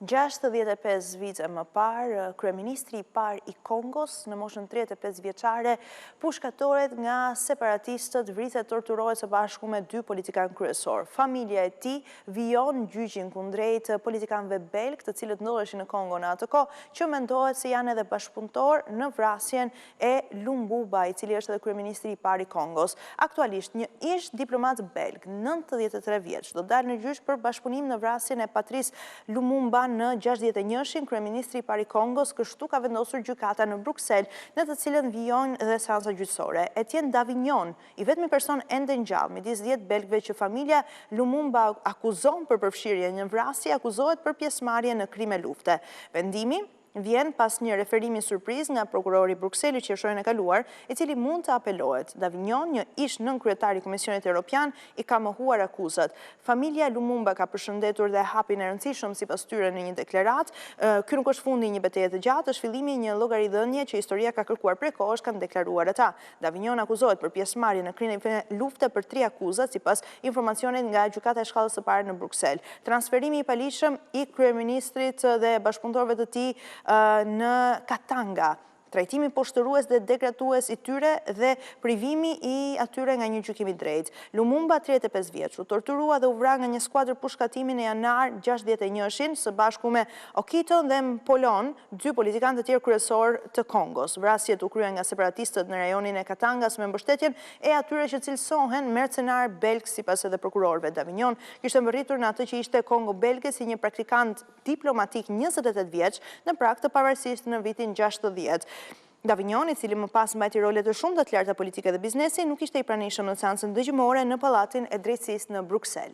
65 vite më parë, kryeministri i parë i Kongos, në moshën 35 vjeçare, pushkatohet nga separatistët, vritet, torturohet së bashku me dy politikanë kryesorë. Familja e tij vijon gjyqin kundrejt politikanëve belgë, të cilët ndodheshin në Kongo në atë kohë, që mendohet se janë edhe bashkëpunëtorë në vrasjen e Lumumba, i cili është edhe kryeministri i parë i Kongos. Aktualisht, një ish-diplomat belg, 93 vjeç, do dalë në gjyq për bashkëpunim në vrasjen e Patrice Lumumba në 61-shin, kryeministri i parë i Kongos, kështu ka vendosur gjykata në Bruksel, në të cilën vijojnë dhe seanca gjyqësore. Etienne Davignon, i vetmi person ende gjallë midis 10 belgëve që familja Lumumba akuzon për përfshirje në vrasje, akuzohet për pjesëmarrje në krime lufte. Vendimi vjen pas një referimi surprizë nga prokurori i Brukselit qershorin e kaluar, i cili mund të apelohet. Davignon, një ish nënkryetar i Komisionit Europian, i ka mohuar akuzat. Familja Lumumba ka përshëndetur dhe hapin e rëndësishëm sipas tyre në një deklaratë. Ky nuk është fundi i një beteje të gjatë, është fillimi i një llogaridhënie që historia ka kërkuar prej kohësh, kanë deklaruar ata. Davignon akuzohet për pjesëmarrje në krime lufte për tri akuzat, sipas informacionit nga Gjykata e Shkallës së Parë në Bruksel. Transferimi i paligjshëm i kryeministrit dhe bashkëpunëtorëve të tij në Katanga, trajtimi poshtërues dhe degradues i tyre dhe privimi i atyre nga një gjykim i drejtë. Lumumba, 35 vjeç, u torturua dhe u vra nga një skuadër pushkatimi në janar 61-shin, së bashku me Okiton dhe Mpolon, dy politikanë të tjerë kryesorë të Kongos. Vrasjet u kryen nga separatistët në rajonin e Katangas me mbështetjen e atyre që cilësohen mercenarë belgë sipas edhe prokurorëve. Davignon kishte mbërritur në atë që ishte Kongo belge si një praktikant diplomatik 28 vjeç në prag të pavarësisë në vitin 60. Davignon, i cili më pas mbajti role të shumta të larta politike dhe biznesi, nuk ishte i pranishëm në seancën dëgjimore në Pallatin e Drejtësisë në Bruksel.